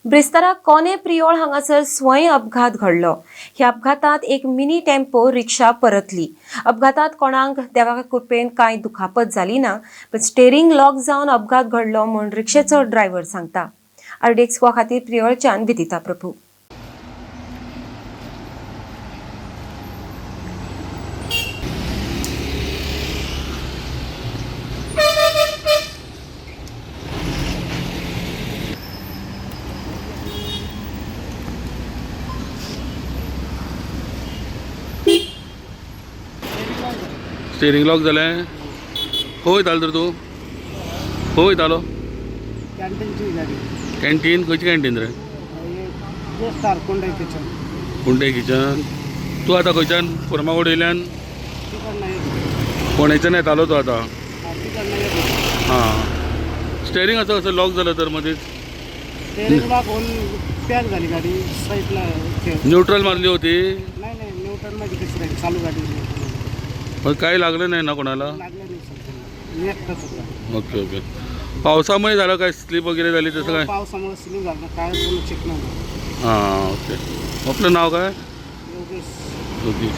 ब्रेस्तारा कोने प्रियोळ हांगासर स्वयं अपघात घडलो. ह्या अपघातात एक मिनी टेम्पो रिक्षा परतली. अपघातात कोणाक देवा कृपेन कांय दुखापत जाली ना, पण स्टेरिंग लॉक जावन अपघात घडलो म्हूण रिक्षेचो ड्रायव्हर सांगता. आरडीएक्स खातीर प्रियोळच्यान विदिता प्रभू. स्टेरिंग लॉक जालें. खंय वयतालो तर तूं? खंय वयतालो? कॅन्टीनची गाडी. कॅन्टीन? खंयची कॅन्टीन रे? हे स्टार कोंडई किचन. कुंडे किचन. तूं आतां खंयच्यान? फुरमागोड वयल्यान? तिकडनं येत. फोंडेच्यान येतालो तूं आतां? हा, तिकडनं येत होतो. हां, स्टेरिंग असं कसं लॉक जालें तर मदींच? स्टेरिंग लॉक होऊन पॅक झाली गाडी साईडला. न्यूट्रल मारली होती? नाही नाही, न्यूट्रल मध्ये कशी राहील चालू गाडी? पण काही लागलं नाही ना कोणाला? लागलं नाही सध्या, मी एकटाच होतो. Okay okay. पावसामुळे झालं काय? स्लिप वगैरे झाली तसं काय? पावसामुळे स्लिप झालं, काय पूर्ण चेक नव्हतं. हां, ओके. आपलं नाव काय? योगेश. ओके.